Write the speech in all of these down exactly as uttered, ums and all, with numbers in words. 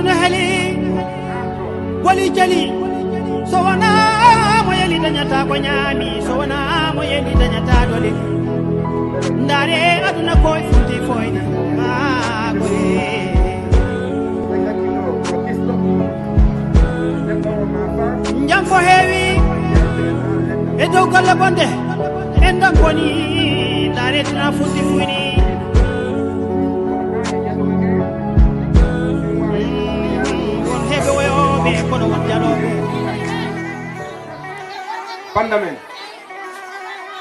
No heli, boli jali. So wonaa mo yeli dañataa ko ñaami, so wonaa mo yeli dañataa dole. Ndaare aduna ko e funti foyna. Haa gore. Jam ko heewi e dow golle bonde. En dam boni, ndaare tuna futti fuyni. Won heɓe woyooɓe, kono won jalooɓe. Banda men,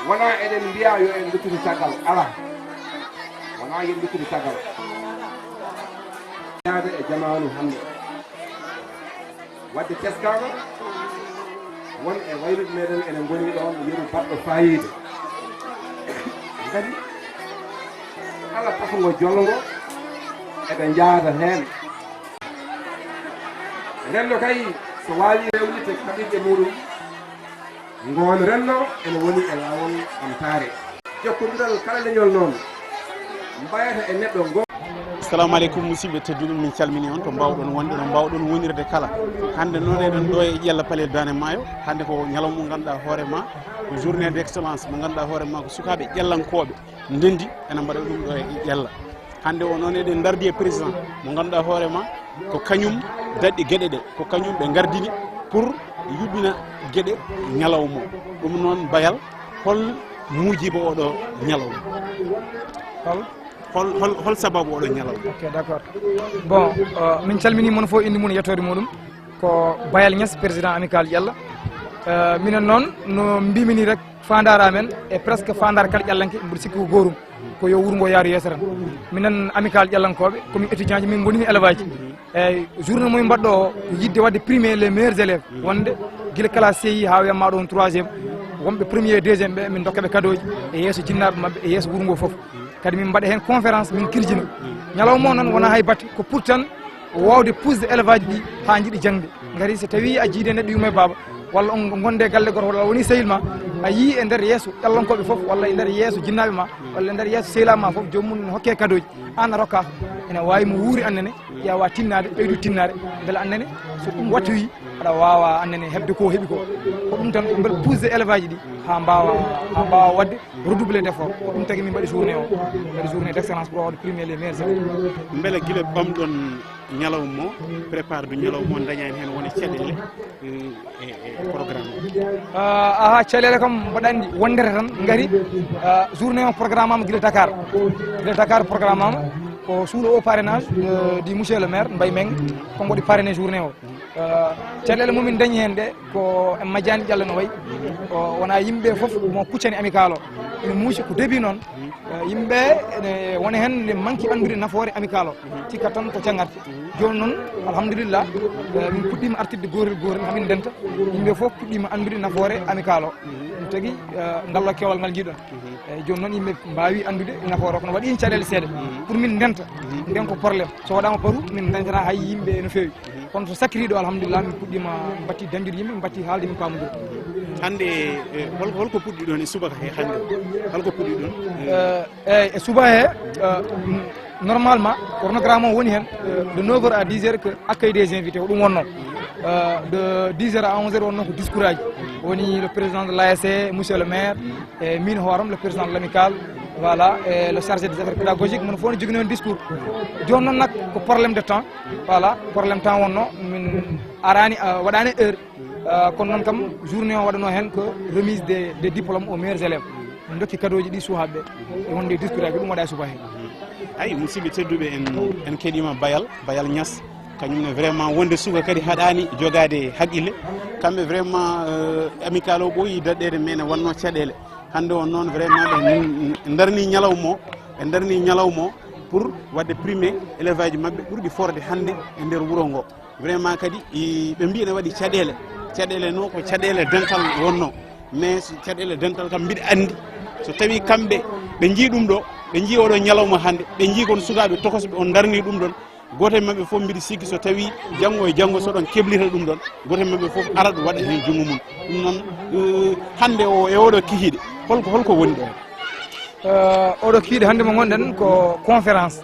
wona eɗen mbiya yo en duttude caggal, ala. Wona yo en duttude caggal. Yaade e jamaanu hannde. Wadde teskaama, won e wayluɓe meɗen ene ngoni ɗoon yeru baɗɗo faayiida. Ngati kala tafungo jolngo eɓe njaada heen. Renndo kay so waawi rewlitde kaɓirɗe muɗum, ngoon renndo ene woni e laawol ɓamtaare. Jokkondiral kala leñol noon mbayata e neɗɗo ngo. Assalamu aleykum, musidɓe tedduɓe, min calmini on to mbawɗon wonde, no mbawɗon wonirde kala. Hannde noon eɗen ɗo e Ƴella Palel Daande Maayo. Hannde ko ñalawma mo ngannduɗaa hoore ma ko journée d'excellence, mo ngannduɗaa hoore ma ko sukaaɓe ƴellankooɓe ndenndi ene mbaɗa ɗum ɗo e Ƴella. Hannde o noon eɗen ndardi e président mo ngannduɗaa hoore ma ko kañum daɗɗi geɗe ɗe, ko kañum ɓe ngardini pour yuɓɓina geɗe ñalawma o. Ɗum noon, Bayal, hol muujiiba oɗo ñalawma? Hol? Hol, hol, hol sababu oɗo ñalawma? Ok, d'accord. Bon, euh, min calminii mon fof, innde mum e yettoode muɗum. Ko Bayal Niass, président Amicale Ƴella. Euh, minen noon, no mbimi ni rek, faandaare amen e presque faandaare kala ƴellanke, mboɗo sikki ko goorum, ko yo wuro ngo yaaru yeeso tan. Minen Amicale ƴellankooɓe, ko min étudiant ji, min mbonii élevage. Eyyi, journée mo min mbaɗɗo o, ko yiɗde waɗde primé les meilleurs élèves, wonde gila classe C I haa wiyatma ɗo on troisième, wonɓe premier, deuxième ɓe, min ndokka ɓe cadeau ji e yeeso jinnaaɓe maɓɓe, e yeeso wuro ngo fof. Kadi min mbaɗa heen conférence, min kirjina. Ñalawma o noon wonaa hay batte, ko pour tan wowde pusde élevage ɗi haa njiɗi jaŋde. Ngati so tawii a jiidi e neɗɗo yumma e baaba, walla on ngonde galle gooto, walla woni sehil ma, a yii e nder yeeso ƴellankooɓe fof, walla e nder yeeso jinnaaɓe ma, walla e nder yeeso sehilaaɓe ma fof, joomum ne hokke cadeau ji, aan a rokkaaka. Ene waawi mo wuuri annene, ƴeewa tinnaade, ɓeydu tinnaade, mbele annene so ɗum wattoyi, aɗa waawa annene heɓde ko heɓi ko. Ko ɗum tan, ko mbele pusde élevage ɗi haa mbaawa, haa mbaawa waɗde redoubler d'effort. Ko ɗum tagi min mbaɗi journée o, mbaɗi journée d'excellence pour wawde primé les meilleurs élèves. Mbele gila ɓamɗon ñalawma o, prépare du ñalawma o, dañaani heen woni caɗeele, eh, e, e programme o? Ah, aha, caɗeele kam mboɗo anndi wondere tan ngari, ah, journée o programme ama gila Dakar. Gila Dakar programme ama ko sous le haut parrainage, euh, du monsieur le maire Mbaye Meng, ko mboɗo parrainé journée o. Eh, caɗeele mo min dañi heen ɗe, ko e majjani Ƴella no wayi. O, wona yimɓe fof mo kuccani Amicale o. Ina muusi ko debi noon. Eh, yimɓe ene wona heen ne manki anndude nafoore Amicale o. Cikka tan ko cagarte. Jooni noon, alhamdulillah, eh, min puɗɗiima artirde gootel gootel, hamin ndenta. Yimɓe fof puɗɗiima anndude nafoore Amicale o. Ɗum tagi, eh, ngal ɗo keewal ngal njiɗon. Eyyi, jooni noon yimɓe mbaawi anndude nafoore o, kono waɗi heen caɗeele seeɗa. Pour min ndenta, nden ko problème. So waɗaama paru, min ndentata hay yimɓe no feewi. Kono so sakkiri ɗo, alhamdulillah, min puɗɗiima, min mbattii dañdude yimɓe, min mbattii haalde, min paamodira. Hannde, eh, hol-, holko puɗɗiɗon e subaka he hannde? Holko puɗɗiɗon? Eh, eyyi, e subaka he, eh, mm, normalement, chronogramme o woni heen, eh, de neuf heures à dix heures que accueil des invités, ko ɗum wonnoo. Eh, de dix heures à onze heures wonnoo ko discours aji. Woni le président de l'A S C, monsieur le maire, e min hooram, le président de l'Amicale, voilà, e le chargé des affaires pédagogiques, mon fof ne jogii noon discours. Jooni noon nak ko problème de temps, voilà, problème temps wonnoo, min araani, ah, waɗaani heure. Ah, kono noon kam, journée o waɗanoo heen ko remise des, des diplômes aux meilleurs élèves. Min ndokki cadeau ji ɗi suhaaɓe ɓe, e wonde discours aji, ko ɗum waɗa e subaka he. Ayi, musidɓe tedduɓe, en, en keɗiima Bayal, Bayal Niass. Kañum ne vraiment wonde suka kadi haɗaani jogaade haqqille. Kamɓe vraiment, eh, Amicale o ɓooyi daɗɗeede, mais ne wannoo caɗeele. Hannde on noon vraiment ɓe n-, n-, ndarni ñalawma o, ɓe ndarni ñalawma o pour waɗde primé élevage maɓɓe ɓurɗi forde hannde e nder wuro ngo. Vraiment kadi i-, ɓe mbii ene waɗi caɗeele. Caɗeele no ko caɗeele dental wonnoo. Mais so caɗeele dental kam mbiɗa anndi so tawii kamɓe ɓe njii ɗum ɗo, ɓe njii oɗo ñalawma hannde, ɓe njii kon sukaaɓe tokosɓe on ndarni ɗum ɗon, gooto e maɓɓe fof, mbiɗa sikki so tawii janngo e janngo so ɗon keblita ɗum ɗon, gooto e maɓɓe fof arat waɗa heen junngo mum. Ɗum noon, eh, hannde o e oɗo kikiiɗe, holko, holko woni ɗo? Eh, oɗo kikiiɗe hannde mo ngonɗen ko conférence.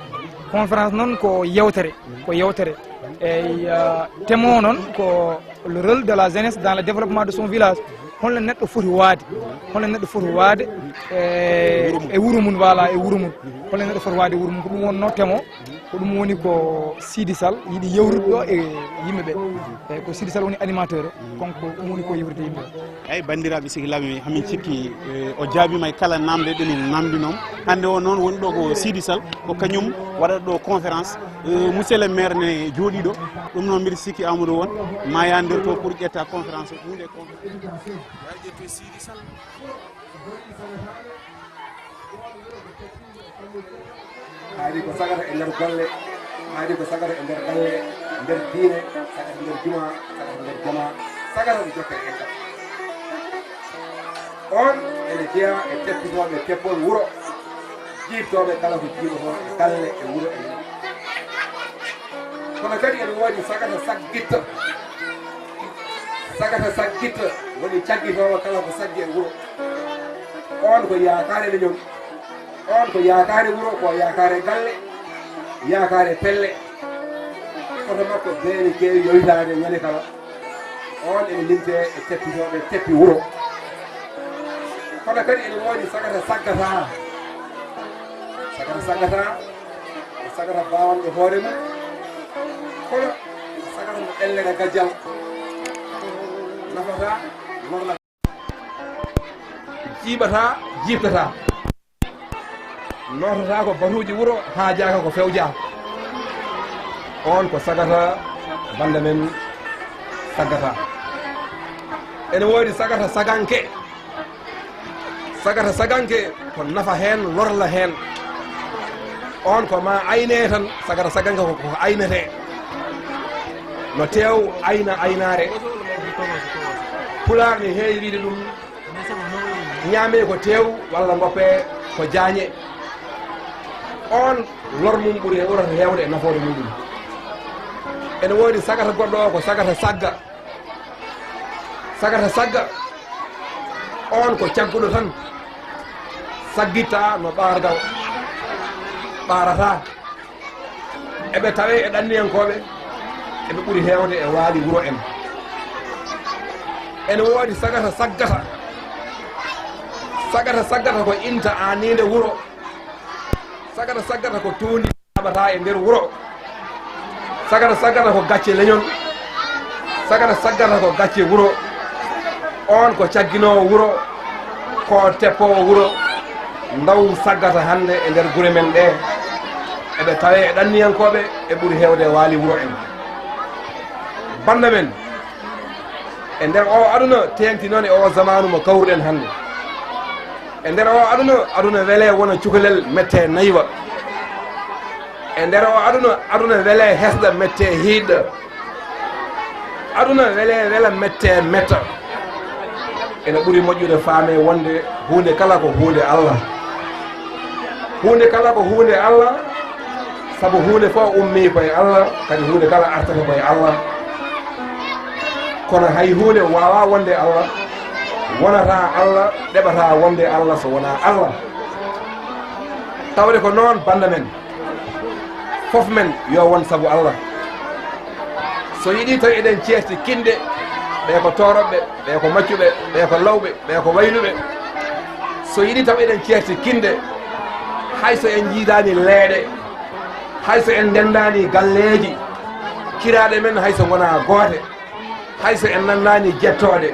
Conférence noon ko yewtere, ko yewtere. Eyyi, uh, thème o noon ko le rôle de la jeunesse dans le développement de son village. Holno neɗɗo foti waade? Holno neɗɗo foti waade e, e wuro mum, voilà, e wuro mum? Holno neɗɗo foti waade e wuro mum? Ko ɗum wonno thème o. Ko ɗum woni ko Sidi Sall yiɗi yewtude ɗo e yimɓe ɓe. Eyyi, ko Sidi Sall woni animateur o. Donc ko ɗum woni ko yewtude yimɓe. Eyyi, banndiraaɓe, sehilaaɓe, hamin cikki, eh, o jaabiima e kala naamnde ɗe min naamndinoo mo. Hannde o noon woni ɗo ko Sidi Sall, ko kañum waɗata ɗo conférence. Eh, monsieur le maire ne jooɗii ɗo. Ɗum noon mbiɗa sikki Amadou Won ma yaha nder to pour ƴetta conférence o, huunde conférence. Yaha ƴettu e Sidi Sall. Haadi ko sagata e nder golle, haadi ko sagata e nder galle, nder diine, sagata nder juma, sagata nder jama, sagata ko jokkere enɗam. On ene jeyaa e teppitooɓe teppol wuro, jiiɓtooɓe kala ko jiiɓotoo e galle, e wuro, e wuro. Kono kadi ene woodi sagata saggitta. Sagata saggitta woni caggitoowo kala ko saggi e wuro. On ko yaakaare leñol. On ko yaakaare wuro, ko yaakaare galle, yaakaare pelle. Koto makko beene keewi yowitaade ñande kala. On ene limtee e teppitooɓe teppi wuro. Kono kadi ene woodi sagata saggata. Sagata saggata ko sagata baawanɗo hoore mum. Kono ko sagata mo ɓellere gajjal. Nafata, lorna. Jiiɓata, jiiɓtata. Nootata ko batuuji wuro, haajaaka ko fewja. On ko sagata bannda men saggata. Ene woodi sagata saganke. Sagata saganke ko nafa heen, lorla heen. On ko ma ayne tan, sagata saganke ko, ko aynete. No teew ayna aynaare. Pulaar ne heewi wiide ɗum, ñaame ko teew walla ngoppe ko jaañe. On lor mum ɓuri, ɓurata heewde e nafoore muɗum. Ene woodi sagata goɗɗo o ko sagata sagga. Sagata sagga, on ko cagguɗo tan. Saggitta no ɓaargal ɓaarata. Eɓe tawe e ɗanniyankooɓe, eɓe ɓuri heewde e waali wuro en. Ene woodi sagata saggata. Sagata saggata ko inta aaniinde wuro. Sagata saggata ko tuundi. Saɓata e nder wuro. Sagata saggata ko gacce leñol. Sagata saggata ko gacce wuro. On ko cagginoowo wuro, ko teppoowo wuro. Ndaw saggata hannde e nder gure men ɗe. Eɓe tawe e ɗanniyankooɓe, ɓe ɓuri heewde e waali wuro en. Bannda men, e nder o aduna teeŋti noon e o zamaanu mo kawruɗen hannde. E nder o aduna, aduna wele wona cukalel mette naywa. E nder o aduna, aduna wele hesɗa mette hiiɗɗa. Aduna wele wela mette metta. Ene ɓuri moƴƴude faame wonde huunde kala ko huunde Allah. Huunde kala ko huunde Allah, sabu huunde fof ummii ko e Allah, kadi huunde kala artata ko e Allah. Kono hay huunde waawaa wonde Allah, wonata Allah, ɗeɓata wonde Allah so wonaa Allah. Tawde ko noon, bannda men, fof men yo won sabu Allah. So yiɗi tawi eɗen ceerti kinɗe, ɓe ko tooroɓɓe, ɓe ko maccuɓe, ɓe ko lawɓe, ɓe ko wayluɓe. So yiɗi tawi eɗen ceerti kinɗe, hay so en njiidaani leeɗe, hay so en ndenndaani galleeji, kiraaɗe men hay so ngonaa goote, hay so en nannaani jettooɗe,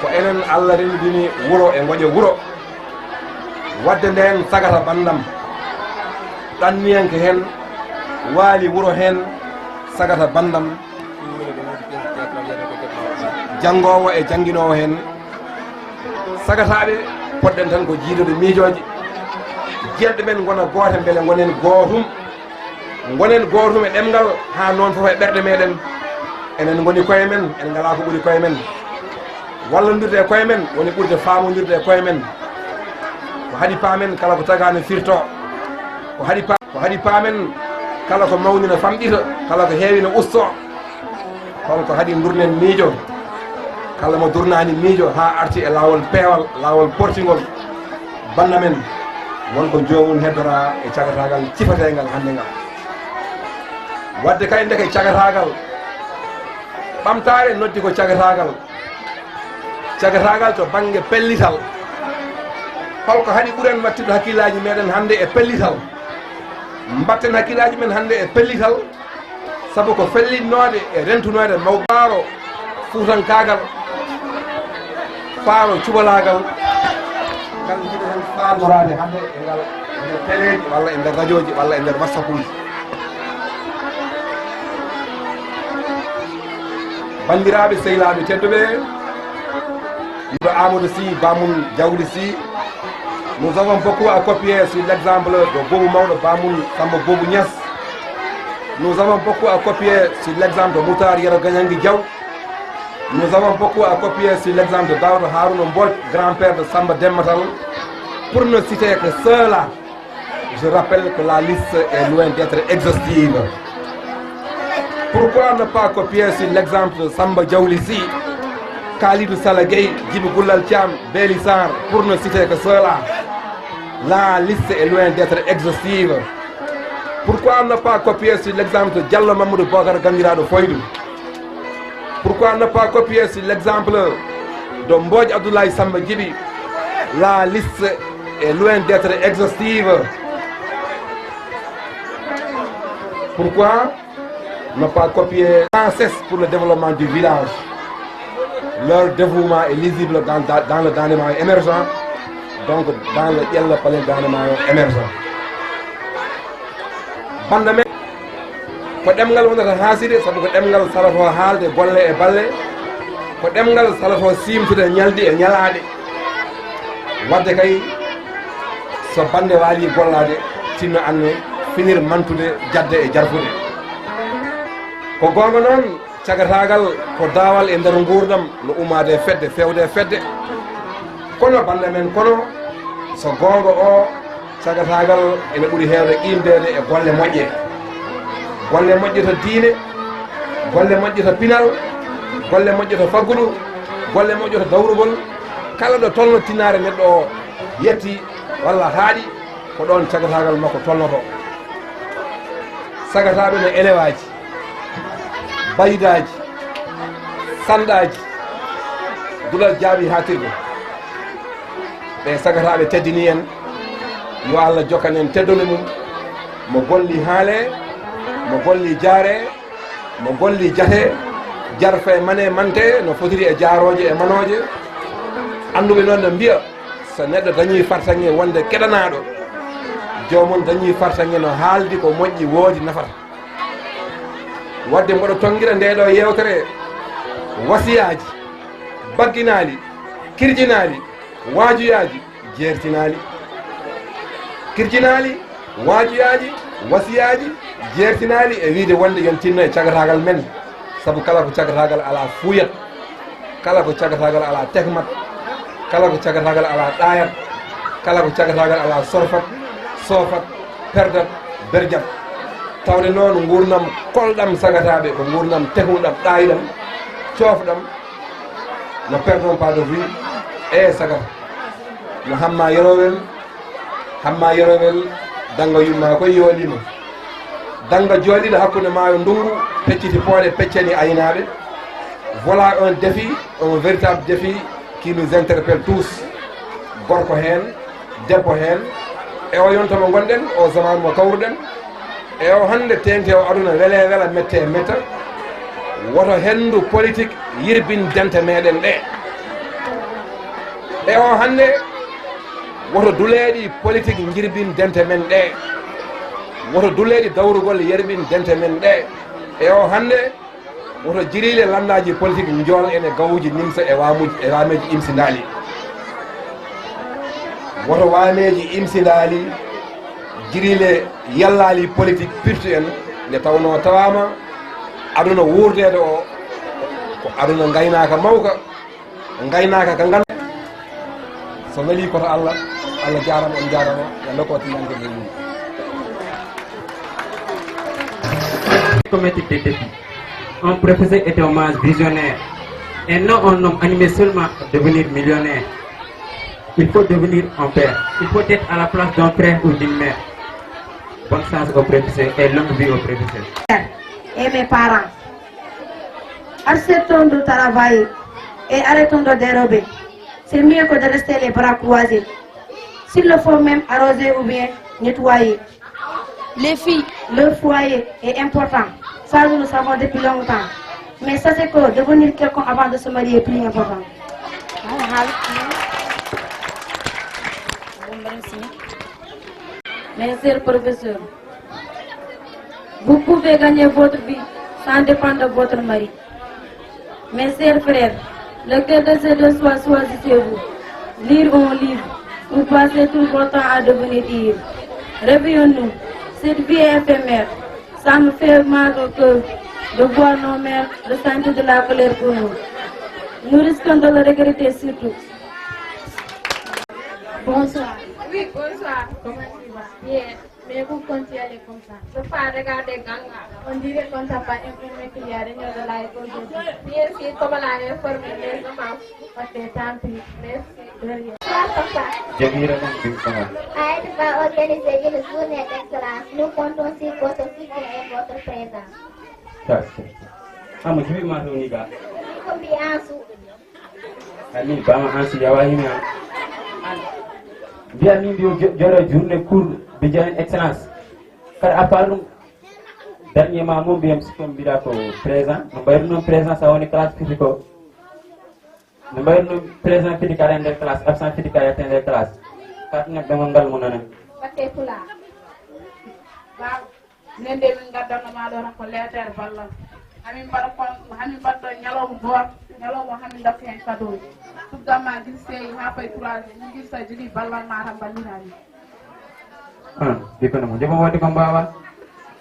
ko enen Allah renndini wuro e ngoƴa wuro. Waɗde ndeen sagata banndam, ɗanniyanke heen, waali wuro heen, sagata banndam, janngoowo e jannginoowo heen. Sagataaɓe, poɗɗen tan ko jiidude miijooji, jiyannde men ngona goote, mbele ngonen gootum. Ngonen gootum e ɗemngal, haa noon fof e ɓerɗe meɗen. Enen ngoni koye men, en ngalaa ko ɓuri koye men. Wallondirde e koye men woni ɓurde faamondirde e koye men. Ko haɗi paamen kala ko tagaano firto. Ko haɗi pa-, ko haɗi paamen kala ko mawni no famɗita, kala ko heewi no usto. Hol ko haɗi ndurnen miijo, kala mo durnaani miijo haa arti e laawol peewal, laawol portingol? Bannda men, won ko joomum heddora e cagataagal cifateengal hannde ngal. Wadde kay, ndeke cagataagal, ɓamtaare noddi ko cagataagal. Cagataagal to bannge pellital. Holko haɗi ɓuren wattude hakkillaaji meɗen hannde e pellital? Mbatten hakkillaaji men hannde e pellital, sabu ko fellitnoode e rentunoode mawɓe. Faaro fuutankaagal, faaro cubalaagal, ngal njiɗen heen faalnoraade hannde e ngal, e nder teleeji walla e nder rajooji walla e nder WhatsAppuuji. Banndiraaɓe, sehilaaɓe tedduɓe, miɗo Amadou Sy, Bamum Jawdi Sy, nous avons beaucoup à copier sur l'exemple de Boubou Mawɗo Bamum Samba Boubou Niass. Nous avons beaucoup à copier sur l'exemple de Moutar Yero Gagnangi Diaw. Nous avons beaucoup à copier sur l'exemple de Daouda Harouna Mbodj, grand-père de Samba Demba Tall, pour ne citer que ceux-là. Je rappelle que la liste est loin d'être exhaustive. Pourquoi ne pas copier sur l'exemple de Samba Diawly Sy, Kalidou Sala Gueye, Djiby Goulal Thiam, Bely Sarr, pour ne citer que ceux-là? La liste est loin d'être exhaustive. Pourquoi ne pas copier sur l'exemple de Diallo Mamadou Bocar Gandiraɗo Foydou? Pourquoi ne pas copier sur l'exemple de Mbodj Abdoulaye Samba Djiby? La liste est loin d'être exhaustive. Pourquoi ne pas copier sans cesse pour le développement du village? Leur dévouement est lisible dans, dans, dans le Dande Maayo émergent, donc dans le Ƴella Palel Dande Maayo émergent. Bannda men, ko ɗemngal wonata haaside, sabu ko ɗemngal salotoo haalde golle e balle, ko ɗemngal salotoo siimtude ñalɗi e ñalaaɗe. Wadde kay, so bannde waali gollaade, tinno anne finir mantude jadde e jarfude. Ko goonga noon, cagataagal ko daawal e nder nguurndam, no ummaade e fedde, feewde e fedde. Kono bannda men, kono so goonga o, cagataagal ene ɓuri heewde qiimdeede e golle moƴƴe. Golle moƴƴe to diine, golle moƴƴe to pinal, golle moƴƴe to faggudu, golle moƴƴe to dawrugol. Kala ɗo tolno tinnaare neɗɗo o yetti walla haaɗi, ko ɗoon cagataagal makko tolnoto. Sagataaɓe no elewaaji, baydaaji, sanɗaaji, duɗal jaaɓi haa tirde. Ɓe sagataaɓe teddini en, yo Allah jokkan en teddunde mum. Mo golli haale, mo golli jaare, mo golli jate, jarfe mane mante no fotiri e jaarooje e manooje. Annduɓe noon no mbiya, so neɗɗo dañii fartaŋŋe wonde keɗanaaɗo, joomum dañii fartaŋŋe no haaldi ko moƴƴi, woodi, nafata. Wadde mboɗo tonngira ndee ɗoo yeewtere wasiyaaji, bagginaali, kirjinaali, waajuyaaji, jeertinaali. Kirjinaali, waajuyaaji, wasiyaaji, jeertinaali e wiyde wonde yon tinno e cagataagal men, sabu kala ko cagataagal alaa fuuyat. Kala ko cagataagal alaa tekmat, kala ko cagataagal alaa ɗaayat, kala ko cagataagal alaa sorfat, soofat, perdat, berjat. Tawde noon nguurndam kolɗam sagataaɓe ko nguurndam tehuɗam, ɗaayɗam, coofɗam, no perdons pas de vue, e sagata, no Hamma Yero Wele, Hamma Yero Wele, Dannga yumma koye yooliima. Dannga jooɗiiɗo hakkunde maayo ndunngu, pecciti pooɗe, peccani aynaaɓe. Voilà un défi, un véritable défi qui nous interpelle tous. Gorko heen, debbo heen, e o yonta mo ngonɗen, o zamaanu mo kawruɗen, e o hannde teeŋti o aduna wele wela, mette metta. Woto henndu politique yirbin dente meɗen ɗe. E o hannde, woto duleeɗi politique njirbin dente men ɗe. Woto duleeɗi dawrugol yerbin dente men ɗe. E o hannde, woto jiriile lanndaaji politique njool en e gawuuji nimsa e waamuuji, e waameeji imsindaali. Woto waameeji imsindaali, jiriile yallaali politique pirtu en, nde tawnoo tawaama aduna wuurdeede o, ko aduna ngaynaaka mawka. Ngaynaaka ka nganndu-, so welii koto Allah, Allah jaaraama, on jaaraama, yo nokku o tinndande e mum. Commettre des défis. Un professeur est un mage visionnaire. Et non un homme animé seulement à devenir millionnaire. Il faut devenir un père. Il faut être à la place d'un frère ou d'une mère. Bonne chance au professeur et longue vie au professeur. et mes parents. Acceptons de travailler et arrêtons de dérober. C'est mieux que de rester les bras croisés. S'il le faut même arroser ou bien nettoyer. Les filles, leur foyer est important. Ça, nous le savons depuis longtemps. Mais sachez que devenir quelqu'un avant de se marier est plus important. Bon, merci. Mes chers professeurs, vous pouvez gagner votre vie sans dépendre de votre mari. Mes chers frères, lequel de ces deux choix choisissez-vous ? Lire un livre ou passer tout votre temps à devenir ivre ? Réveillons-nous, cette vie est éphémère. Ça me fait mal au cœur de voir nos mères ressentir de la colère pour nous. Nous risquons de le regretter surtout. Bonsoir. Oui, bonsoir. Comment tu vas ? Bien. Mais vous, quand tu allais comme ça, je pas regarder Ganga. On dirait qu'on t'a pas informé qu'il y a réunion de l'AED aujourd'hui. Merci, comme l'a informé mes mamans. Ok, tant pis. Merci. De rien. Bonsoir, papa. Jagiira mon ɗum ɗon. AED va organiser une journée d'excellence. Nous comptons sur votre soutien et votre présence. Ça, c'est... Ah, mo jibi ma to ni ga. Ko mbiyansu. Amin, bama Ansu yawa himi an. Mbiya min mbiyo jo-, joro journée cours de jeune excellence. Kar à part ɗum, dernier ma mo mbiyam sikko mbiɗa ko présent. No mbayru noon présent sa woni classe fiti ko. No mbayru noon présent fiti kala nder classe, absent fiti kala nder classe. Kat nag dama ngal mo nanan. Batte pula. Waaw. Minen de min ngaddanno ma ɗo tan ko leetere ballal. Hamin mbaɗa kon, hamin mbaɗɗo ñalawma gooto, ñalawma hamin ndokka heen kadooji. Tuggan ma gila seeyi haa fayi trois heures, min gila sa jogii ballal ma tan mballita min. Ah, dikkono mo, jogo wodde ko mbaawa.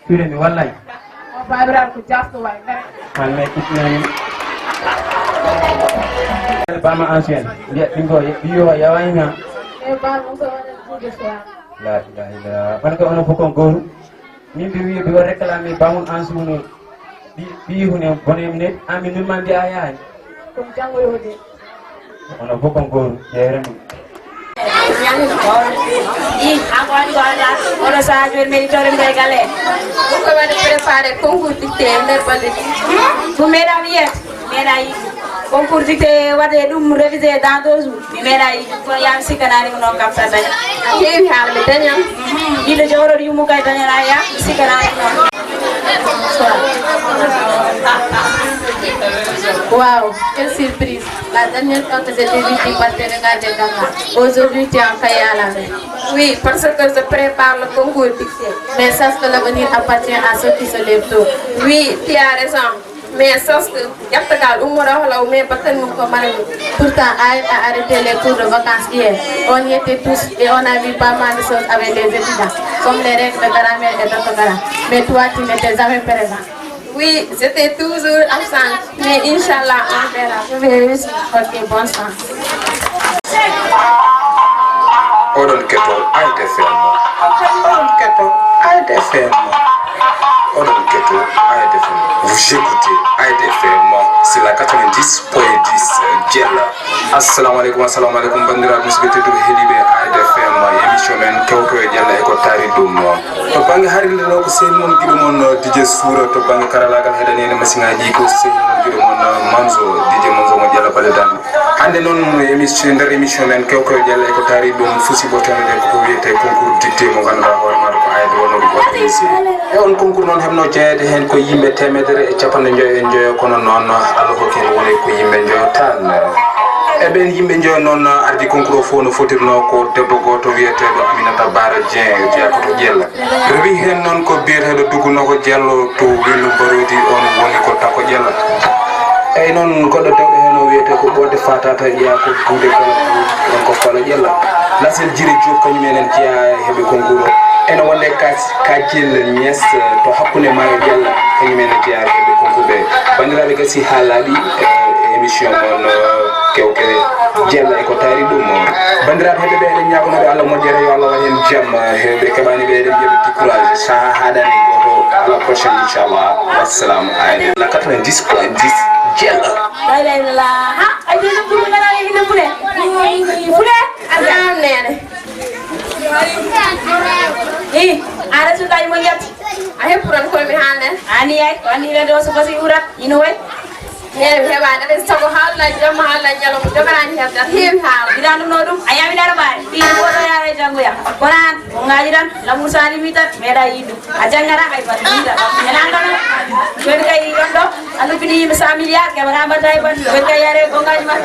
Cuuɗe mi wallay. O baabiraaɗo ko jasto waay, kare. An may kiɗɗinani. Bama ancien, mbiya ɓingo, ɓiyo yawa hina. E bama so wona juuɗe soir. La ilaha illallah. Won ko ono fof kon gooru. Min mbi wiya mbiɗo réclamé bamon en suuno. Ɓi ɓi hune bone mine ami min ma mbiya yaani. Ɗum janngo yo de. Ono fof kon gooru yeere mum. I an ko waɗi ko anda. Oɗo saha joni mbeɗi tore mbe gale. Ɗum ko waɗi préparé concours dictée e nder balɗe ɗiɗi. Ɗum meeɗa mi yiyat. Meeɗa yiɗi. Concours dictée waɗe ɗum révisé dans deux jours. Mi meeɗa yiɗi. Kono yaa mi sikkanani ko noon kam sa dañ. Heewi haalde dañal. Yiɗo jawroɗo yummu kay dañal a yaa mi sikkanani ko noon. Wow, quelle surprise. La dernière fois que je t'ai vu, tu partais regarder Ganga. Aujourd'hui, tu es en Kayala. Oui, parce que je prépare le concours dictée. Mais sache que l'avenir appartient à ceux qui se lèvent tôt. Oui, tu as raison. Mais sauf que ƴetta gal ummoɗo hola o mais bakkan mum ko mara mum. Pourtant, A I A a arrêté les cours de vacances hier. On y était tous et on a vu pas mal de choses avec les étudiants, comme les règles de grammaire et d'orthographe. Mais toi, tu n'étais jamais présent. Oui, j'étais toujours absente. Mais Inch'Allah, on verra. Je vais réussir. Ok, bonne chance. Oɗon keto Alde F M. Oɗon keto Alde F M. Oɗon keto Alde F M. Vous écoutez Alde F M, c'est la quatre-vingt-dix point dix Jella. Assalamu aleykum, assalamu aleykum, banndiraaɓe musidɓe tedduɓe heɗiiɓe Alde F M, émission men Kewto e Jella e ko taari ɗum. To bannge harinde ɗo ko sehil mon giɗo mon D J Suura, to bannge karalaagal heɗaneede masiŋaaji ko sehil mon giɗo mon Manzo, D J Manzo mo Jella Baledan. Hannde noon émission, nder émission men Kewkoy Jalla e ko taari ɗum fusi ɓottande ko wiyetee concours dictée mo ngannduɗaa hoore maaɗo ko A I A wonno ɗum organisé. E on concours noon heɓno jeyeede heen ko yimɓe teemedere e capanɗe njoyo e njoyo, kono noon Allah hokki heen woni ko yimɓe njoyo tan. E ɓeen yimɓe njoyo noon ardi concours o fof no fotirno ko debbo gooto wiyeteeɗo Aminata Bara Dieng, jeyaa ko to Jella. Rewi heen noon ko biyeteeɗo Dugunoko Diallo to Wellu Mbaroodi, oon woni ko Tako Ƴella. Eyi noon, goɗɗo dewɗo heen o wiyetee ko Ɓoode Fatata, jeyaa ko Duude Kala, ɗoon ko Falo Ƴella. Lasel Jiri Diop, kañum en en jeyaa e heɓe concours o. Ene wonde Kas-, Kajel Nies to hakkunde maayo Ƴella, kañum en en jeyaa e heɓe concours ɓe. Banndiraaɓe, gasi haa laaɓi, e, e émission mon, e, Kewkewe. Jella e ko taari ɗum. Banndiraaɓe heɗɓe ɓe, eɗen ñaagonoo ɓe Allah moƴƴere, yo Allah waɗ heen jam. Heewɓe keɓaani ɓe, eɗen mbiya ɓe courage. Sahaa haaɗaani gooto, à la prochaine, inchallah. Wassalam. Ayi, la quatre-vingt-dix point dix Jella. La ilaha illallah. Ha, ay, dede bulu ngana le hinde bule. Bule. Asa. Naam, neene. Eh, a resultat yi mo ñett. A heppuran koy mi haalde. Ani. Yaay, ko anndi ɓe ɗo so fasi urat, ina wayi. Heewi heɓaade ɓe sago haalna jamma haalna ñalawma jogaani heɓde heewi haala. Mbiɗa ɗum ɗo ɗum, a yami ɗaɗo ɓaare. Ɓiɗo woɗo yaare janngoya. Kono aan, ko ngaaji tan, lamour sali mi tan, meeɗa yiɗ ɗum. A janngata kay bat yiɗa. Ena ɗon, joni kay ɗon ɗo, a lubbini yimɓe cent milliards, keɓata mbaɗta e bat, joni kay yare ko ngaaji ma.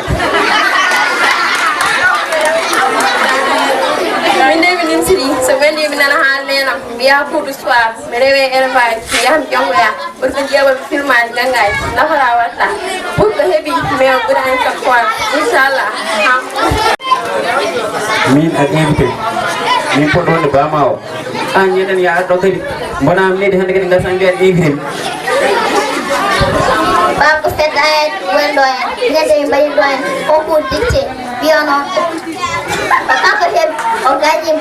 Min de mi nimsini, so ɓendi mi nana haalnenam, mi yaha kuudu soir, mi rewe élevage, mi yaha mi janngoya. Ɓurɓe jeeɓa ɓe filmaani ganngaay nafora watta. Ɓurɓe heɓi mais o ɓurani kam quoi. Inchallah. Min a invité. Min poɗɗo wonde bama o. An ñeɗen ya arɗo kadi. Mbona am nedi hannde kadi ngasa mbiya invité. Bako fedda en wendo en. Ñande mi mbayi ɗo en. Concours dictée. Mbiyono. Kanko heɓi o gañi.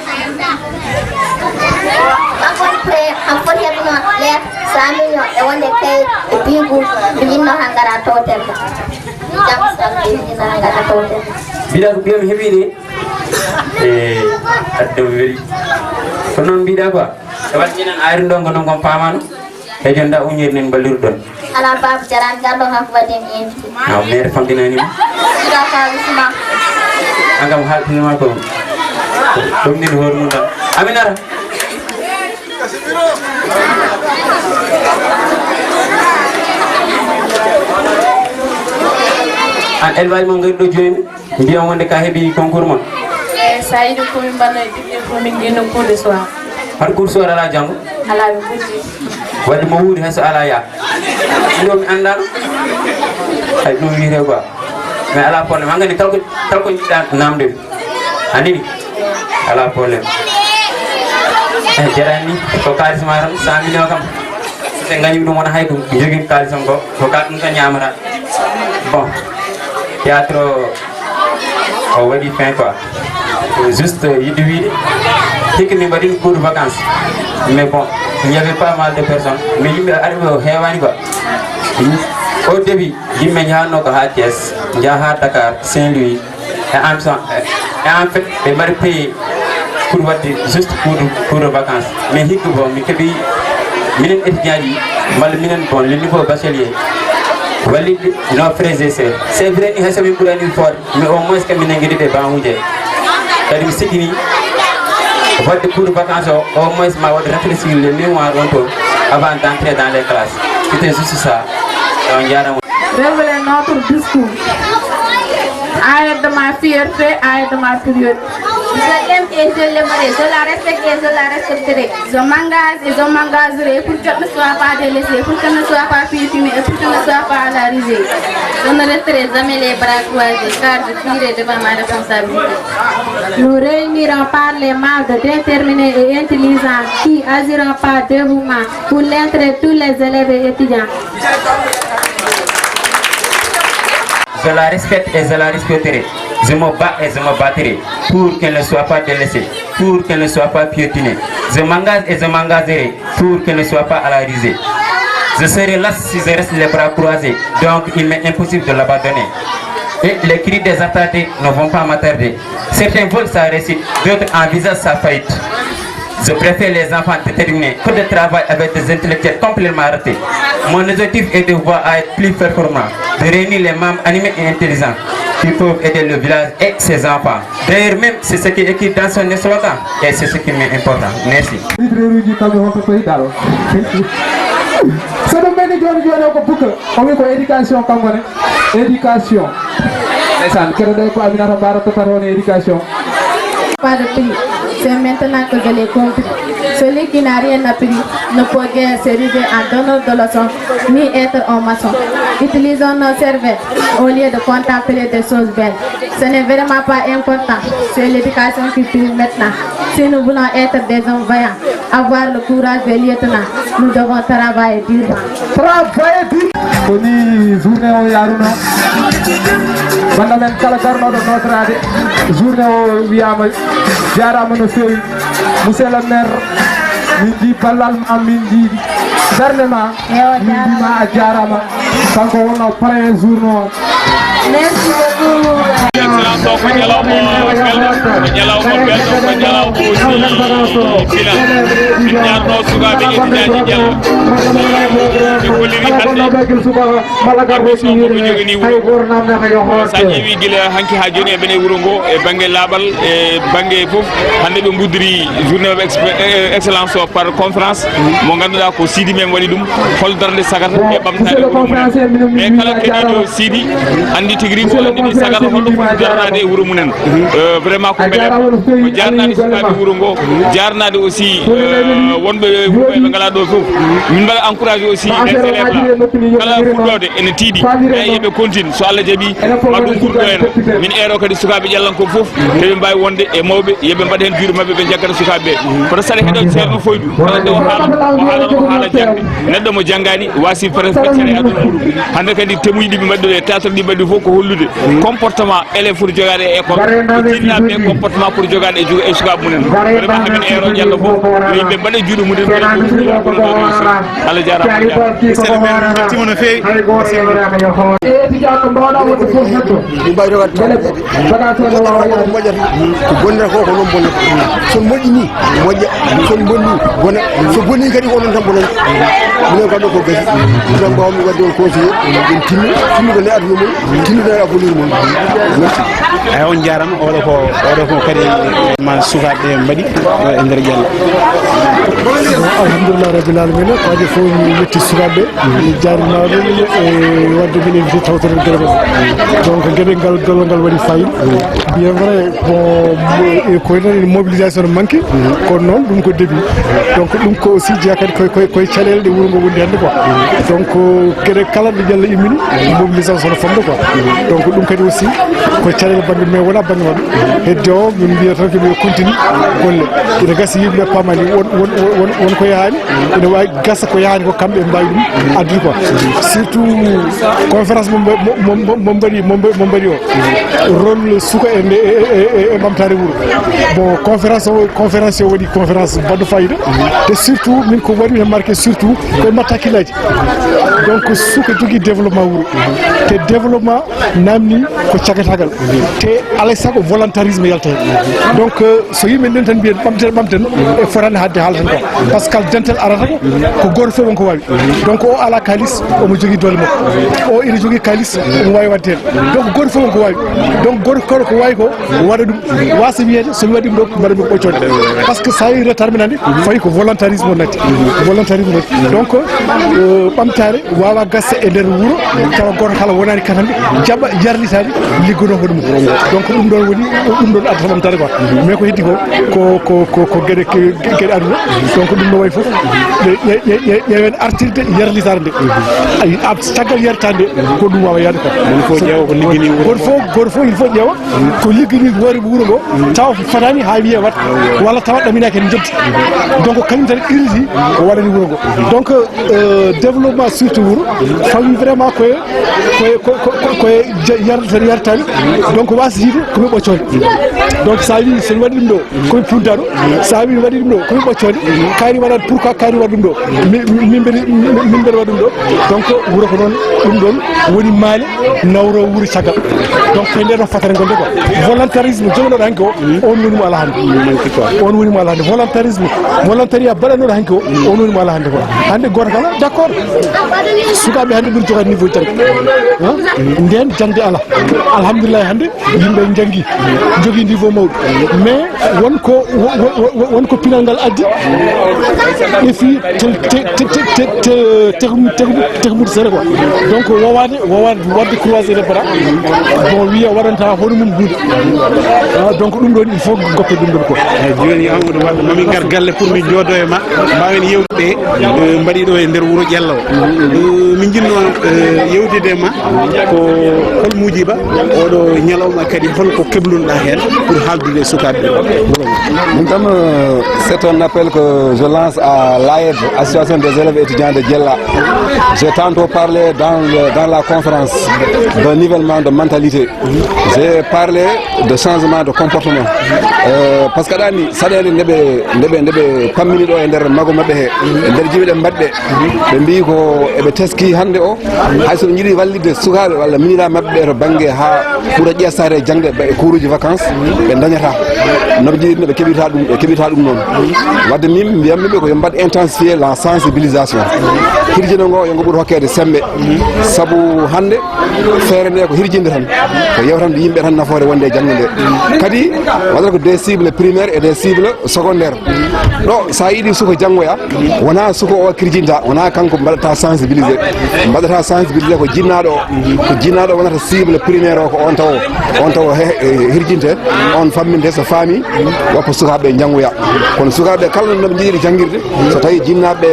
Kanko woni pre am foti heɓuno les cent millions e wonde kay e bigu mi yinno ha ngara towten mo. Jam sam mi yinno ha ngara towten mo. Mbiɗa ko ɓiyam heɓi ni. E adda weli. Ko noon mbiɗa quoi. E wat minen ari ndongo non kon pamano. E jonda uñir nen balliru ɗon. Ala babu jaran gallo hak wadim invité. A mere famɗinanima. Ida ka bisma. An kam haaltinima ko ɗum nin hoore mum tan. Amin ara. An elwaji mo ngari ɗo jooni. Mbiyan wonde ka heɓi concours mon. E sa yiɗi komin mbanno e ɓiɓɓe fof min jinno cours de soir. Har cours soir ala janngo? Ala ɓe ɓurti. Wadde mo wuuri hay so ala yaa. Ɗo mi anndan. Hay ɗum wiyete quoi. Mais ala problème, hankadi kala ko kala ko jiɗɗa namde mi. Andini? Ala problème. Eh, jarani ko kalis ma tan cent millions kam. So ɓe gañi ɗum wona hay ko jogin kalis on ko ko ka ɗum tan ñamata. Bon, théâtre o waɗi fin quoi. Juste yiɗi wiide hikka min mbaɗin cours de vacances. Mais bon, il y avait pas mal de personnes, mais yimɓe ari ɓe o heewani quoi. Au début yimɓe jahanno ko ha Thiès, jaha ha Dakar, Saint-Louis. Et en, et en fait ɓe mbaɗi payé pour waɗde juste cours de, cours de vacances. Mais hikka bon mi keeɓi minen étudiant ji walla minen bon le niveau bachelier wallitde nos frères et sœurs. C'est vrai ni hayso min ɓurani foode, mais au moins kam minen ngiɗi ɓe bawuje. Kadi mi sikkini waɗde cours de vacances o au moins ma waɗ réfléchir les mémoires on toon avant d'entrer dans les classes. C'était juste ça. On jarama. Révéler notre discours. Arrête de ma fierté, arrête de ma période. Je l'aime et je l'aimerai, je la respecte et je la respecterai. Je m'engage et je m'engagerai pour qu'elle ne soit pas délaissée, pour qu'elle ne soit pas piétinée et pour qu'elle ne soit pas à la risée. Je ne resterai jamais les bras croisés car je fuirai devant ma responsabilité. Nous réunirons par les marques déterminés et intelligents qui agiront par dévouement pour l'intérêt de tous les élèves et étudiants. Je la respecte et je la respecterai. Je me bats et je me battrai pour qu'elle ne soit pas délaissée, pour qu'elle ne soit pas piétinée. Je m'engage et je m'engagerai pour qu'elle ne soit pas à la risée. Je serai là si je reste les bras croisés, donc il m'est impossible de l'abandonner. Et les cris des attardés ne vont pas m'attarder. Certains veulent sa réussite, d'autres envisagent sa faillite. Je préfère les enfants déterminés que de travailler avec des intellectuels complètement ratés. Mon objectif est de voir à être plus performant, de réunir les membres animés et intelligents qui peuvent aider le village et ses enfants. D'ailleurs même, c'est ce qui est écrit dans son slogan et c'est ce qui m'est important. Merci. Leader uji kamɓe wonta koye dal. So ɗum ɓenni joni joni o ko bukka. O wi ko éducation kanko ne. Éducation. Ndeysaan, keɗoɗen ko Aminata Bara totata on éducation. Pas de prix. C'est maintenant que je l'ai compris. Celui qui n'a rien appris ne peut guère se rêver en donneur de leçons, ni être un maçon. Utilisons nos cervelles au lieu de contempler des choses belles. Ce n'est vraiment pas important. C'est l'éducation qui prime maintenant. Si nous voulons être des hommes vaillants, avoir le courage des lieutenants, nous devons travailler durement. Travailler durement. Ko ni journée o yaruno. Banda men kala darnoɗo notoraade. Journée o wiyama jarama no fewi. Monsieur le maire, min ji ballal ma, min ji darnde ma. Min mbima a jarama. Kanko wonno parrain journée o. Excellence, o ko ñalawma belɗo, ko ñalawma belɗo, ko ñalawma aussi pinal. Min ñaanno sukaaɓe étudiant ji Diallo. Ɓe golliri hannde. Arɓe Sow ko joganii wuro ngo. So a ƴeewi gila hanki haa jooni eɓen e wuro ngo, e bannge laaɓal, e bannge fof. Hannde ɓe mbuddiri journée of expe-, eh, excellence o par conférence. Mo ngannduɗaa ko Sidi men waɗi ɗum, hol darnde sagata e ɓamtaare wuro mumen. Mais kala keɗiiɗo Sidi, anndi tigi rigi, so anndi sagata holno foti darnaade e wuro mumen. Euh, vraiment ko mbele ko jaarnaade sukaaɓe wuro ngo, jaarnaade aussi, euh, wonɓe wuro ɓe ngalaa ɗo fof. Min mbaɗa encouragé aussi les élèves là. Kala fuɗɗoode ene tiiɗi. Eyi, eɓe continue. So Allah jaɓi, ma ɗum ɓurɗo en. Min eero kadi sukaaɓe ƴallankoɓe fof, heɓe mbaawi wonde e mawɓe, yeɓe mbaɗa heen juuɗe maɓɓe, ɓe jaggata sukaaɓe ɓe. Kono saɗa heɗo Ceerno Foydu, kala nde o haala, o haala, o haala jaŋde. Neɗɗo mo janngaani, waasi presque cere aduna muɗum. Hannde kadi temuji ɗi ɓe mbaɗi ɗo e théâtre ɗi mbaɗi fof ko hollude comportement élève foti jogaade e école, ko jinnaaɓe ɓe comportement foti jogaade e juga-, e sukaaɓe mumen. Vraiment, hamin eero ƴallo fof, yo yimɓe mbaɗa juuɗe mumen, Allah jaaraama. Monsieur le maire, min mbeltiima no feewi. Étudiant ko mbawɗa wonde fof heddo. Min mbawi rewade tan. Ko moƴƴata ko, ko noon bonnata. So moƴƴi ni, moƴƴa. So bonni, bona. So bonni kadi, ko noon tan bonata. Minen kam ɗo ko gasi. Tan mbawmi wadde on conseillé, en tinno, tinnude nde aduna mon, tinnude nde avenir mon. Merci. Eyi, on jaarama. Oɗo ko, oɗo ko kadi ma sukaaɓe mbaɗi ɗo e nder Ƴallo. Alhamdulillah rabbil alamina, kadi fof mi yetti sukaaɓe, mi jaarima ɗum e wadde min invité tawtoren gere mon. Donc geɗe ngal, gollal ngal waɗi fayida. Bien vrai, bon, e ko enen mobilisation no manque, kono noon ɗum ko début. Donc ɗum ko aussi jeeya kadi koye, koye, koye caɗeele ɗe wuro ngo wondi hannde quoi. Donc geɗe kala ɗe Ƴallo immini, mobilisation no famɗa quoi. Donc ɗum kadi aussi ko caɗeele bannge, mais wona bannge maɓɓe. Hedde o, min mbiya tan ko ɓe continue golle. Ina gasa yimɓe paamani won, won, won, won ko yahaani. Ina waawi gasa ko yahaani ko kamɓe mbaawi ɗum addude quoi. Surtout conférence mo, mo, mo, mo, mo mbaɗi, mo mba-, mo mbaɗi o. Rôle suka e nde, e, e, e, e ɓamtaare wuro. Bon, conférence o, conférence o waɗi conférence baɗɗo fayida. Te surtout, min ko waɗi remarqué surtout, ko e mbatta hakkillaaji. Donc, suka jogii développement wuro. Te développement naamni ko cagatagal. Te alay sago volontarisme yalta heen. Donc, euh, so yimɓe nden tan mbiyen ɓamten, ɓamten, e fotani haalde haala tan quoi. Parce que kala dental arata ko, ko gooto fof won ko waawi. Donc, o ala kaalis, omo jogii doole makko. O ina jogii kaalis, omo waawi waɗde heen. Donc, gooto fof won ko waawi. Donc, gooto kala ko waawi ko, waɗa ɗum. Waasa wiyeede, so mi waɗi ɗum ɗo, mbaɗa mi ko ɓoccode. Parce que so a yii retard men hannde, fayi ko volontarisme o natti. Volontarisme o natti. Donc, euh, ɓamtaare waawa gasde e nder wuro, tawa gooto kala wonaani katande, jaɓa yarlitaade, liggodoo hoɗum. Donc, ɗum ɗoon woni, ɗum ɗoon addata ɓamtaare quoi. Mais ko heddi ko, ko, ko, ko, ko geɗe, ke-, geɗe aduna. Donc, ɗum no wayi fof. Ƴe-, ƴe-, ƴe-, ƴe-, ƴeewen artirde yarlitaare nde. Ayi, ab-, caggal yarlitaare nde, ko ɗum waawa yahde quoi. Gooto fof ƴeewa ko ligginii wuro. Gooto fof, gooto fof il faut ƴeewa ko ligginii hoore wuro ngo, tawa fotani haa wiye wat, walla tawa ɗaminaaki en njeddi. Donc, kañum tan irliti ko waɗani wuro ngo. Donc, euh, développement surtout wuro, fawi vraiment koye, koye, ko, ko, ko, koye ja-, yar-, yarlitaare. Donc, waasa yiide ko mi ɓoccode. Donc, so a wii, so mi waɗi ɗum ɗo, ko mi punta ɗo. So a wii mi waɗi ɗum ɗo, ko mi ɓoccode. Kaari waɗat, pourquoi kaari waɗa ɗum ɗo? Mi, mi, min mbeɗa, min, min mbeɗa waɗa ɗum ɗo. Donc, wuro ko noon, ɗum ɗoon woni maale nawro wuro caggal. Donc, ko e nder ɗo fatare ngonde quoi. Volontarisme jogiɗo hanki o, on woni mo ala hannde. On woni mo ala hannde. Volontarisme, volontariat baɗannoɗo hanki o, on woni mo ala hannde quoi. Hannde gooto kala, d'accord. Sukaaɓe hannde ɓuri jogaade niveau jannde. Hein? Nden jannde ala. Alhamdulillah hannde. Yimɓe njanngi, njogii niveau mawɗo. Mais won ko, wo-, wo-, wo-, won ko pinal ngal addi, ɓe fii te, te, te, te, tehmu-, tehmu-, tehmude sere quoi. Donc, wowaade, wowaade waɗde croiser les bras. Bon, wiya waɗanta hono mum huunde. Ah, donc, ɗum ɗoon, il faut goppe ɗum ɗoon quoi. Eeyi, jooni, Amadou Wade, mami ngar galle pour mi jooɗo e ma, mbaawen yewtude, eh, mbaɗi ɗo e nder wuro Ƴello. Eh, min njinnoo, eh, yewtude e ma ko hol muujiba oɗo ñalawma, kadi hol ko keblunɗaa heen? Pour haaldude e sukaaɓe ɓe. Min kam, euh, c'est un appel que je lance à l'AED, Association des élèves étudiants de Djella. J'ai tantôt parlé dans le, dans la conférence de nivellement de mentalité. J'ai parlé de changement de comportement. Euh, parce que aɗa anndi saɗeende nde ɓe, nde ɓe, nde ɓe pammini ɗo e nder mago maɓɓe he, e nder jiwiɗe mbaɗɗe, ɓe mbiyi ko eɓe teski hannde o, hay so ɓe njiɗi wallitde sukaaɓe walla miñiraaɓe maɓɓe ɓe to bannge haa ɓura ƴeestaade e jaŋde e kuuruuji vacances, ɓe ndañata no ɓe njiɗiri, no ɓe keɓirta ɗum, ɓe keɓirta ɗum noon. Wadde min mbiyammi ɓe ko yo mbaɗ intensifier la sensibilisation. Hirjino ngo yo ngo ɓur hokkeede semmbe. Sabu hannde feere nde ko hirjinde tan, ko yewtande yimɓe tan nafoore wonde e jaŋde nde. Kadi waɗata ko des cibles primaires et des cibles secondaires. Ɗo, so a yiɗi suka janngoya, wona suka o kirjinta, wona kanko mbaɗata sensibilisé. Mbaɗata sensibilisé ko jinnaaɗo o. Ko jinnaaɗo o wonata cible primaire o, ko on tawo, on tawo he-, he-, hirjinte, on famminte so faami, wa ko sukaaɓe janngoya. Kono sukaaɓe kala no ɓe njiɗiri janngirde, so tawi jinnaaɓe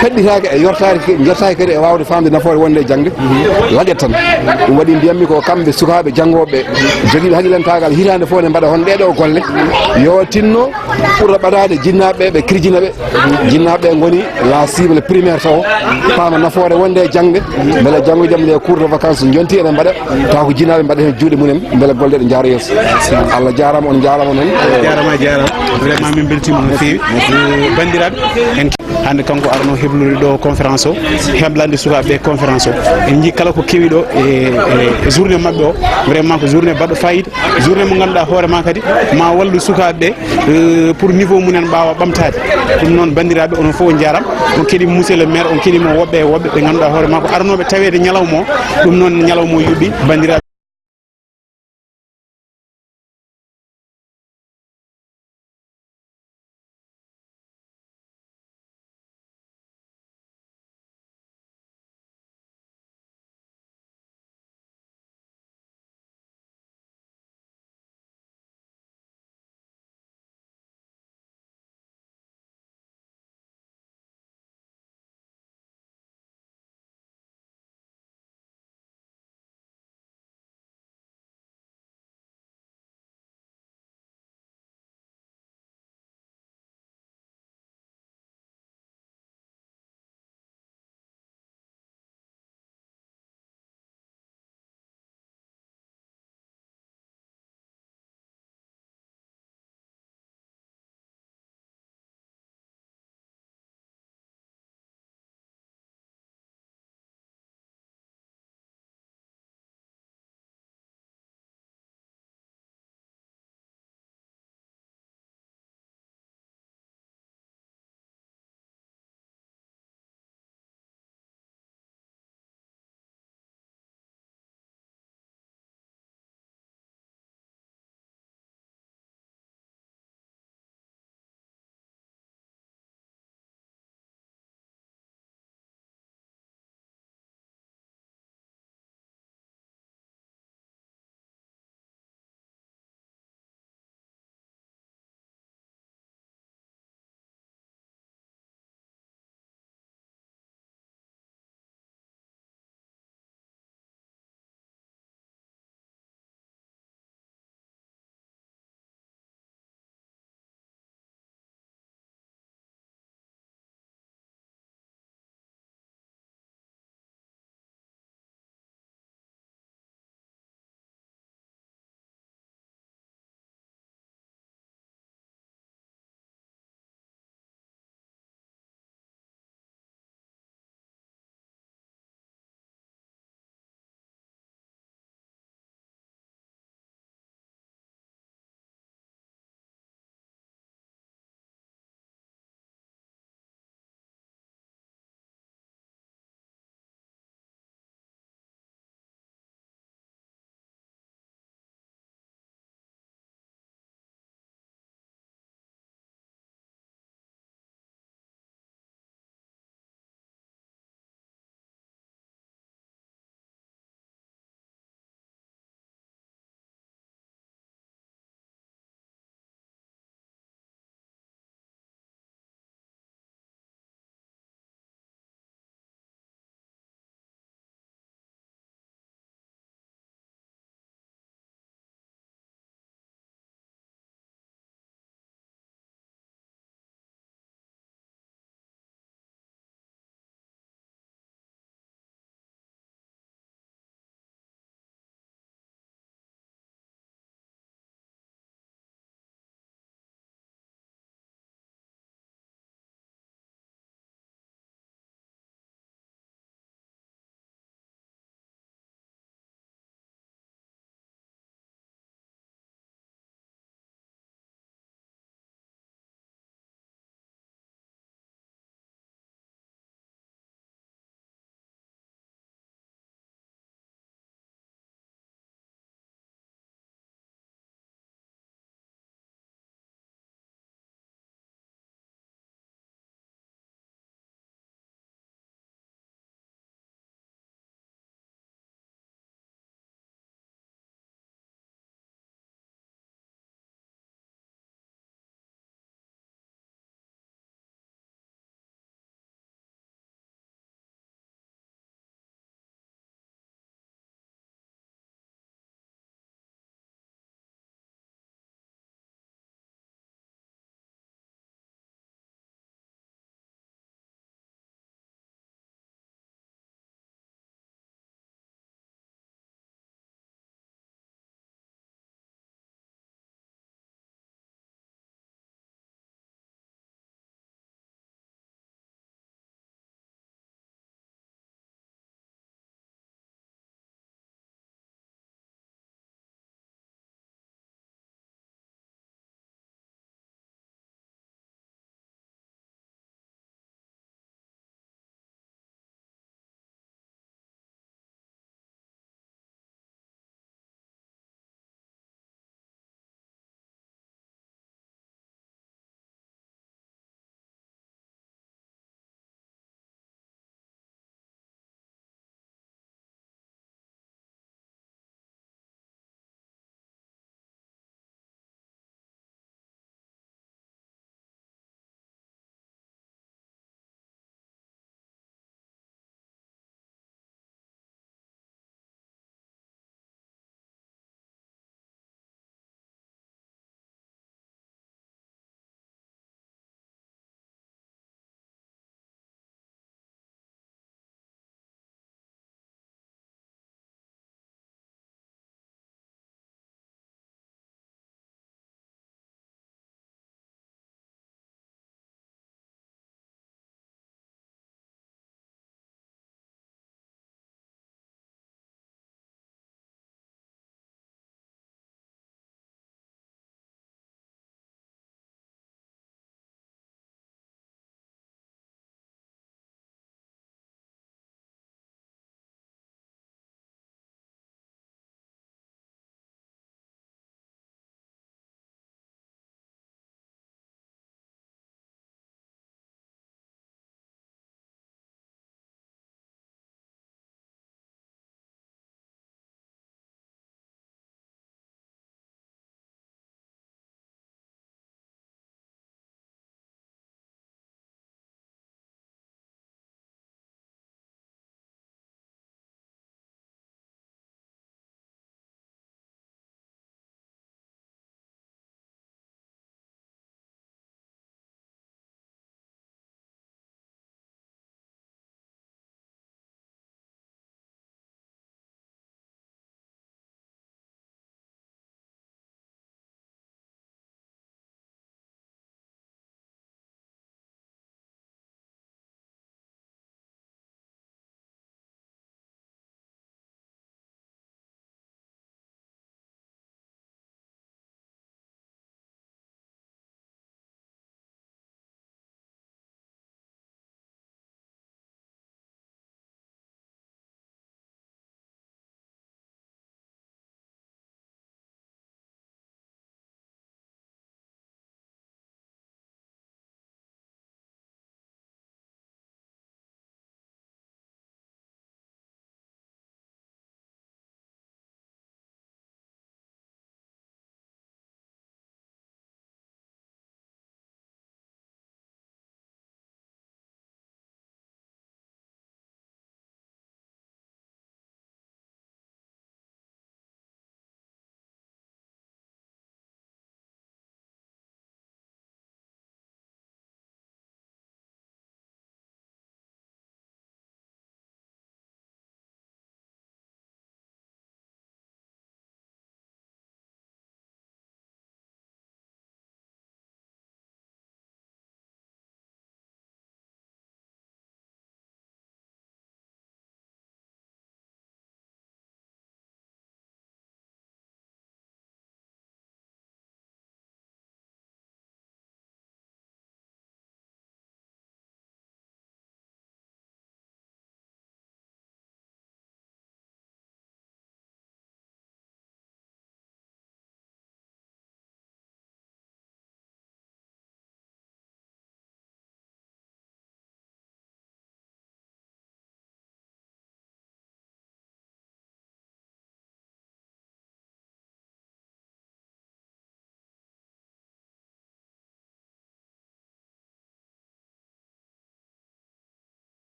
peɗɗitaaki e yortaaki, yortaaki kadi e waawde faamde nafoore wonde e jaŋde, laƴat tan. Ɗum waɗi mbiyammi ko kamɓe sukaaɓe janngooɓe jogiiɓe haqilantaagal hitaande fof ne mbaɗa hon ɗee ɗoo golle, yo tinno ɓurta ɓadaade jinnaaɓe ɓe, ɓe kirjina ɓe. Jinnaaɓe ɓe ngoni la cible primaire taw, paama nafoore wonde e jaŋde, mbele janngo jam les cours de vacances jonti eɗen mbaɗa, taw ko jinnaaɓe mbaɗa heen juuɗe mumen, mbele golle ɗe njaara yeeso. Allah jaaraama, on njaaraama noon. Jaaraama, jaaraama. Vraiment, min mbeltiima no feewi. Eh, banndiraaɓe, en hannde kanko arno heblude ɗo conférence o, heblande sukaaɓe ɓe conférence o. En njii kala ko kewi ɗo e, e, e journée maɓɓe o. Vraiment ko journée baɗɗo fayida. Journée mo ngannduɗaa hoore ma kadi ma wallu sukaaɓe ɓe, eh, pour niveau mumen ɓaawa ɓamtaade. Ɗum noon, banndiraaɓe, onon fof on njaaraama. On keɗii monsieur le maire, on keɗii mo woɓɓe e woɓɓe ɓe ngannduɗaa hoore ma ko arnooɓe taweede ñalawma o. Ɗum noon, ñalawma o yuɓɓi, banndiraaɓe.